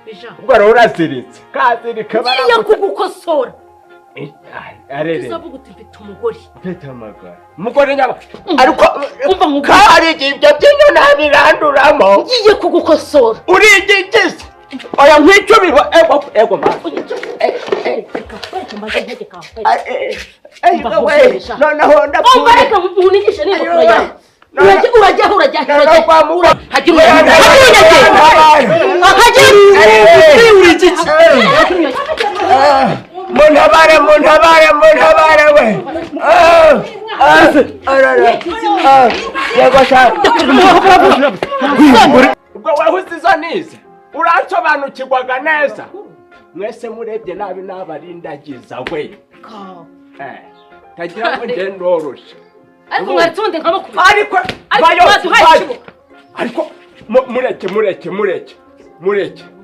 Bija. Ubwo rero uraziritse, kazirika. Ngiye kugukosora. Arere. Uzavuga uti: "Mfite umugore." Mfite amagara, umugore nyaba, ariko Umva nkubwire. Kari ibyo byinyo ntabiranduramo. Ngiye kugukosora. Urigigize, oya, nk'icyo biba, ego ego ma. Reka reka mbanze ntegeka. Umva we, noneho Umva. Ndapfuye. Reka nkunigishe n'ingofero yawe. Noneho- Urajya, urajya, urajya. Noneho Urajya. kwa muga. Hagira unyage, hagira unyage. Muntabare, muntabare, muntabare we! Yego sha, ubwo wahuze izo nize, uransobanukirwaga neza. Mwese murebye nabi nabarindagiza we. Tagira ngo nge ndoroshe. Ariko mwaretse ubundi nkamukubita. Ariko Ariko bayo mwaduhaye bayo ikibuga. Ariko mureke, mureke, mureke, mureke.